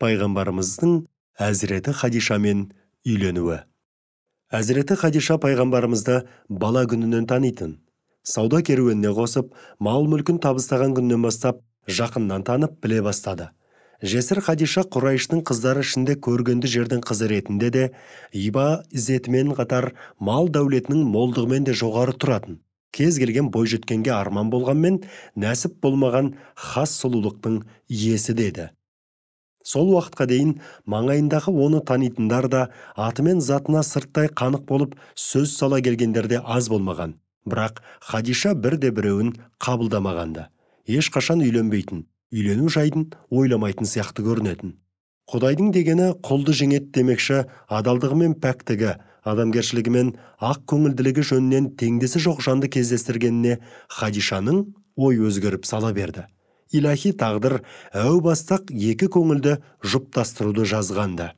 Пайғамбарымыздың Әзіреті Хадишамен үйленуі. Әзіреті Хадиша пайғамбарымызды бала күнінен танитын. Сауда керуеніне қосып, мал-мүлкін табыстаған күннен бастап жақыннан танып біле бастады. Жесір Хадиша Құрайыштың қыздары ішінде көргенді жердің қызы ретінде де, иба ізетімен қатар мал дәулетінің молдығымен де жоғары тұратын. Кез келген бойжеткенге арман болғанмен, нәсіп болмаған хас сұлулықтың иесі деді. Сол уақытқа дейін маңайындағы оны танитындар да, атымен затына сырттай қанық болып сөз сала келгендер де аз болмаған. Бірақ Хадиша бірде біреуін қабылдамағанды. Ешқашан үйленбейтін, үйлену жайын ойламайтын сияқты көрінетін. Құдайдың дегені құлды жеңеді демекші, адалдығы мен пәктігі, адамгершілігі мен ақ көңілділігі жөнінен теңдесі жоқ жанды кездестіргеніне Хадишаның ой өзгеріп сала берді. Илахи тағдыр әу бастақ екі көңілді жұптастыруды жазғанды.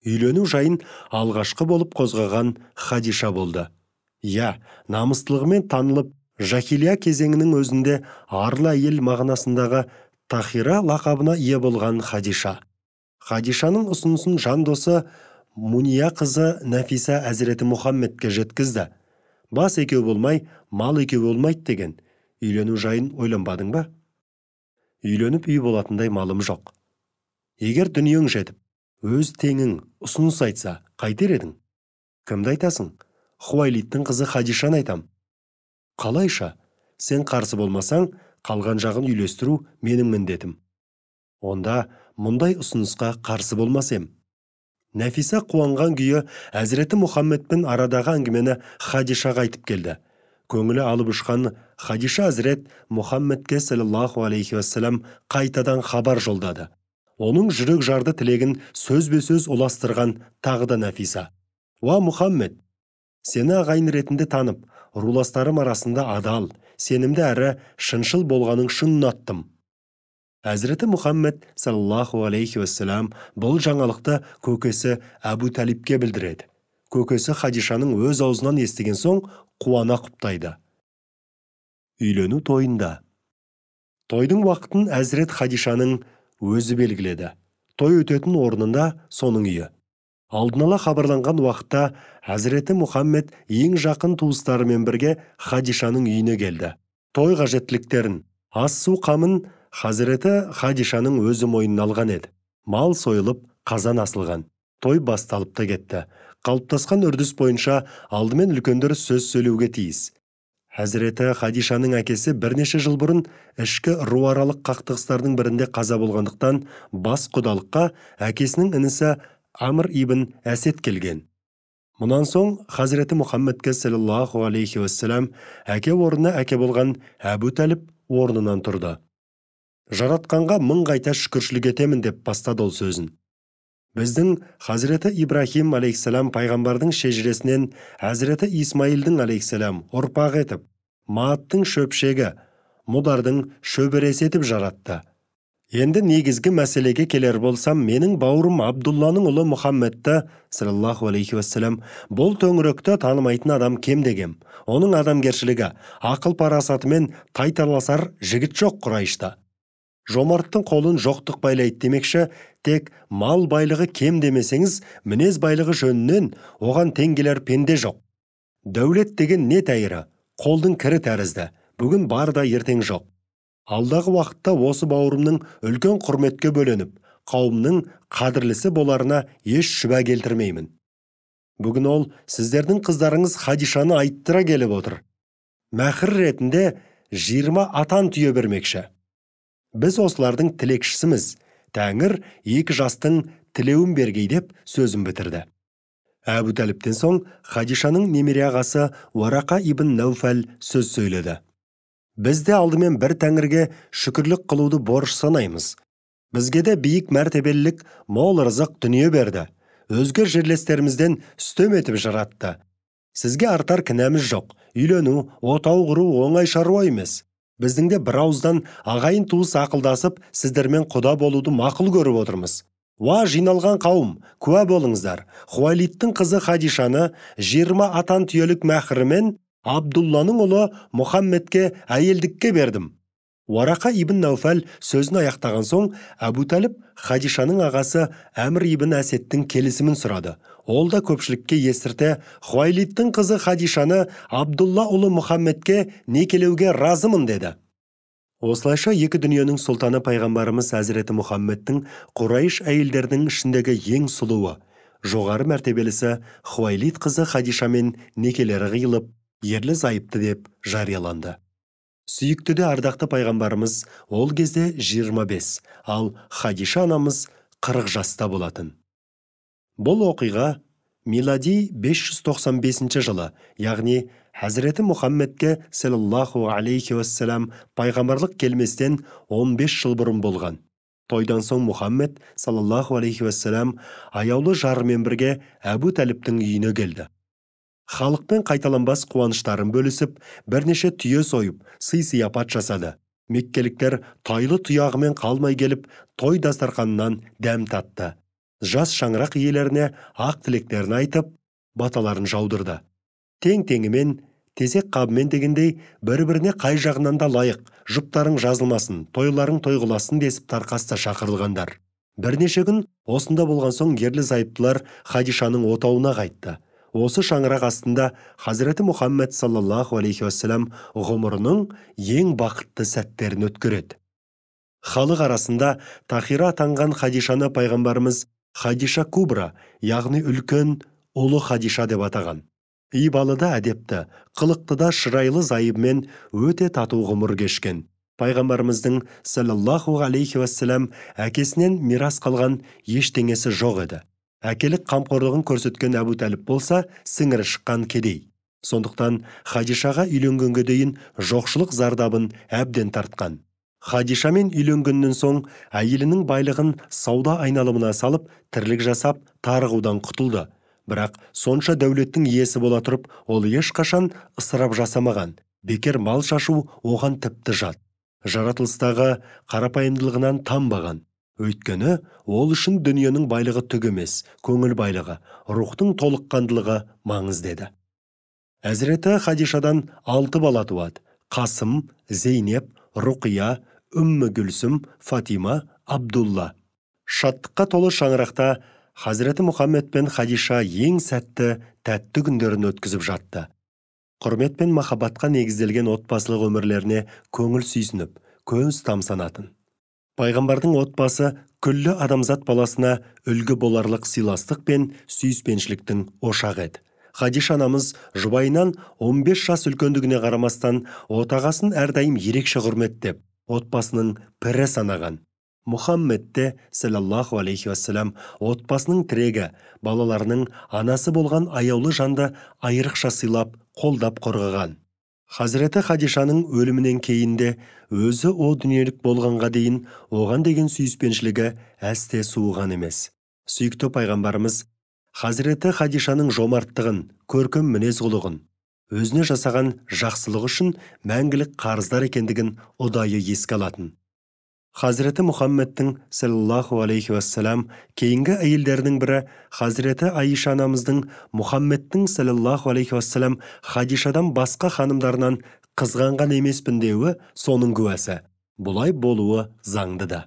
Үйлену жайын алғашқы болып қозғаған Хадиша болды. Я, намыстылығымен танылып, жахилия кезеңінің өзінде арлы әйел мағынасындағы Тахира лақабына ие болған Хадиша. Хадишаның ұсынысын жан досы Муния қызы Нәфиса Әзіреті Мұхаммедке жеткізді. Бас екеу болмай, мал екеу болмайды деген. Үйлену жайын ойланбадың ба? Үйленіп үй болатындай малым жоқ. Егер дүниең жетіп, өз теңің ұсыныс айтса, қайтер едің? Кімді айтасың? Хуайлидтің қызы Хадишаны айтам. Қалайша? Сен қарсы болмасаң, қалған жағын үйлестіру менің міндетім. Онда мұндай ұсынысқа қарсы болмас ем. Нәфиса қуанған күйі Әзіреті Мұхаммедпен арадағы әңгімені Хадишаға айтып келді. Көңілі алып ұшқан Хадиша Әзірет Мұхаммедке саллаллаху алейхи уассалам қайтадан хабар жолдады. Оның жүрек жарды тілегін сөзбе-сөз ұластырған тағы да Нәфиса. Уа Мұхаммед, сені ағайын ретінде танып, руластарым арасында адал, сенімді әрі шыншыл болғаның үшін ұнаттым. Әзіреті Мұхаммед саллаллаху алейхи уассалам бұл жаңалықты көкесі Әбу Талибке білдіреді. Көкесі Хадишаның өз аузынан естіген соң қуана құптайды. Үйлену тойында. Тойдың уақытын Әзірет Хадишаның өзі белгіледі. Той өтетін орнында соның үйі. Алдын ала хабарланған уақытта Әзіреті Мұхаммед ең жақын туыстарымен бірге Хадишаның үйіне келді. Той қажеттіліктерін, ас-су қамын Хазіреті Хадишаның өзі мойнына алған еді. Мал сойылып, қазан асылған. Той басталып та кетті. Қалыптасқан үрдіс бойынша алдымен үлкендер сөз сөйлеуге тиіс. Хазіреті Хадишаның әкесі бірнеше жыл бұрын ішкі руаралық қақтығыстардың бірінде қаза болғандықтан бас құдалыққа әкесінің інісі Амр ибн Әсед келген. Мұнан соң Хазіреті Мұхаммедке саллаллаху алейхи уассалам әке орнына әке болған Әбу Талиб орнынан тұрды. Жаратқанға мың қайта шүкіршілік етемін деп бастады ол сөзін. Біздің Хазіреті Ибрахим алейхиссалам пайғамбардың шежіресінен Әзіреті Исмаилдің алейхиссалам ұрпағы етіп, Мааттың шөпшегі, Мудардың шөбересі етіп жаратты. Енді негізгі мәселеге келер болсам, менің бауырым Абдулланың ұлы Мұхаммедті саллаллаху алейхи уассалам бұл төңіректі танымайтын адам кем дегем. Оның адамгершілігі, ақыл парасатымен тайталасар жігіт жоқ Құрайышта. Жомарттың қолын жоқтық байлайды демекші, тек мал байлығы кем демесеңіз, мінез байлығы жөнінен оған тең келер пенде жоқ. Дәулет деген не тәйірі, қолдың кірі тәрізді, бүгін бар да ертең жоқ. Алдағы уақытта осы бауырымның үлкен құрметке бөленіп, қауымның қадірлісі боларына еш шүбә келтірмеймін. Бүгін ол сіздердің қыздарыңыз Хадишаны айттыра келіп отыр. Мәһір ретінде 20 атан түйе бермекші. Біз осылардың тілекшісіміз, Тәңір екі жастың тілеуін бергей деп сөзін бітірді. Әбу Талибтен соң Хадишаның немере ағасы Уарақа ибн Нәуфәл сөз сөйледі. Біз де алдымен бір тәңірге шүкірлік қылуды борыш санаймыз. Бізге де биік мәртебелілік мол ырзық дүние берді. Өзге жерлестерімізден үстем етіп жаратты. Сізге артар кінәміз жоқ. Үйлену, отау құру оңай шаруа емес. Біздің де бір ауыздан ағайын туыс ақылдасып, сіздермен құда болуды мақұл көріп отырмыз. Уа жиналған қауым, куә болыңыздар. Хуайлидтің қызы Хадишаны 20 атан түйелік мәһірімен Абдулланың ұлы Мұхаммедке әйелдікке бердім. Уарақа ибн Науфал сөзін аяқтаған соң, Әбу Талиб Хадишаның ағасы Әмір ибн Әсеттің келісімін сұрады. Ол да көпшілікке естірте, Хуайлидтің қызы Хадишаны Абдулла ұлы Мұхаммедке некелеуге разымын деді. Осылайша екі дүниенің сұлтаны пайғамбарымыз Әзіреті Мұхаммедтің Құрайш әйелдерінің ішіндегі ең сұлуы, жоғары мәртебелісі Хуайлид қызы Хадишамен некелері қиылып, ерлі зайыпты деп жарияланды. Сүйікті де ардақты пайғамбарымыз ол кезде 25, ал Хадиша анамыз 40 жаста болатын. Бұл оқиға милади 595 жылы, яғни Хазіреті Мұхаммедке саллаллаху алейхи уассалам пайғамбарлық келместен 15 жыл бұрын болған. Тойдан соң Мұхаммед саллаллаху алейхи уассалам аяулы жарымен бірге Әбу Талибтің үйіне келді. Халықпен қайталанбас қуаныштарын бөлісіп, бірнеше түйе сойып, сый-сияпат жасады. Меккеліктер тайлы тұяғымен қалмай келіп, той дастарханынан дәм татты. Жас шаңырақ иелеріне ақ тілектерін айтып, баталарын жаудырды. Тең-теңімен, тезек қабымен дегендей, бір-біріне қай жағынан да лайық, жұптарың жазылмасын, тойларың тойғыласын десіп тарқаста шақырылғандар. Бірнеше күн осында болған соң ерлі зайыптылар Хадишаның отауына қайтты. Осы шаңырақ астында Хазіреті Мұхаммед саллаллаху алейхи уассалам ғұмырының ең бақытты сәттерін өткереді. Халық арасында Тахира атанған Хадишаны пайғамбарымыз Хадиша Кубра, яғни үлкен ұлы Хадиша деп атаған. Ибалы да әдепті, қылықты да шырайлы зайыбымен өте тату ғұмыр кешкен. Пайғамбарымыздың саллаллаху алейхи уассалам әкесінен мирас қалған ештеңесі жоқ еді. Әкелік қамқорлығын көрсеткен Әбу Талиб болса, сіңірі шыққан кедей. Сондықтан Хадишаға үйленгенге дейін жоқшылық зардабын әбден тартқан. Хадишамен үйленгеннен соң әйелінің байлығын сауда айналымына салып, тірлік жасап, тарығудан құтылды. Бірақ сонша дәулеттің иесі бола тұрып, ол ешқашан ысырап жасамаған. Бекер мал шашу оған тіпті жат. Жаратылыстағы қарапайымдылығынан танбаған. Өйткені ол үшін дүниенің байлығы түк емес, көңіл байлығы, рухтың толыққандылығы маңызды еді. Әзіреті Хадишадан 6 бала туады. Қасым, Зейнеп, Руқия, Үммі Гүлсім, Фатима, Абдулла. Шаттыққа толы шаңырақта Хазіреті Мұхаммед пен Хадиша ең сәтті, тәтті күндерін өткізіп жатты. Құрмет пен махаббатқа негізделген отбасылық өмірлеріне көңіл сүйсініп, көз тамсанатын. Пайғамбардың отбасы күллі адамзат баласына үлгі боларлық сыйластық пен сүйіспеншіліктің ошағы еді. Хадиша анамыз жұбайынан 15 жас үлкендігіне қарамастан отағасын әрдайым ерекше құрметтеп, отбасының пірі санаған. Мұхаммед те саллаллаху алейхи уассалам отбасының тірегі, балаларының анасы болған аяулы жанды айрықша сыйлап, қолдап қорғаған. Хазіреті Хадишаның өлімінен кейін де өзі о дүниелік болғанға дейін оған деген сүйіспеншілігі әсте суыған емес. Сүйікті пайғамбарымыз Хазіреті Хадишаның жомарттығын, көркем мінез-құлығын, өзіне жасаған жақсылығы үшін мәңгілік қарыздар екендігін ұдайы еске алатын. Хазіреті Мұхаммедтің саллаллаху алейхи уассалам кейінгі әйелдерінің бірі Хазіреті Айша анамыздың Мұхаммедтің саллаллаху алейхи уассалам Хадишадан басқа ханымдарынан қызғанған емеспін деуі соның куәсі. Бұлай болуы заңды да.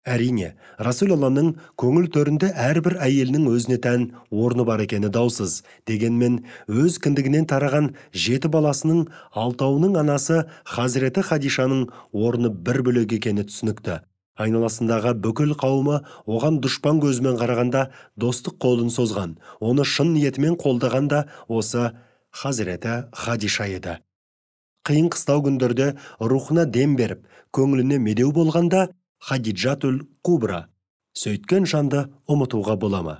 Әрине, Расулалланың көңіл төрінде әрбір әйелінің өзіне тән орны бар екені даусыз. Дегенмен, өз кіндігінен тараған 7 баласының 6-ауының анасы Хазіреті Хадишаның орны бір бөлек екені түсінікті. Айналасындағы бүкіл қауымы оған дұшпан көзімен қарағанда достық қолын созған, оны шын ниетімен қолдаған да осы Хазіреті Хадиша еді. Қиын қыстау күндерде рухына дем беріп, көңіліне медеу болғанда Хадиджатул Кубра. Сөйткен жанды ұмытуға бола ма?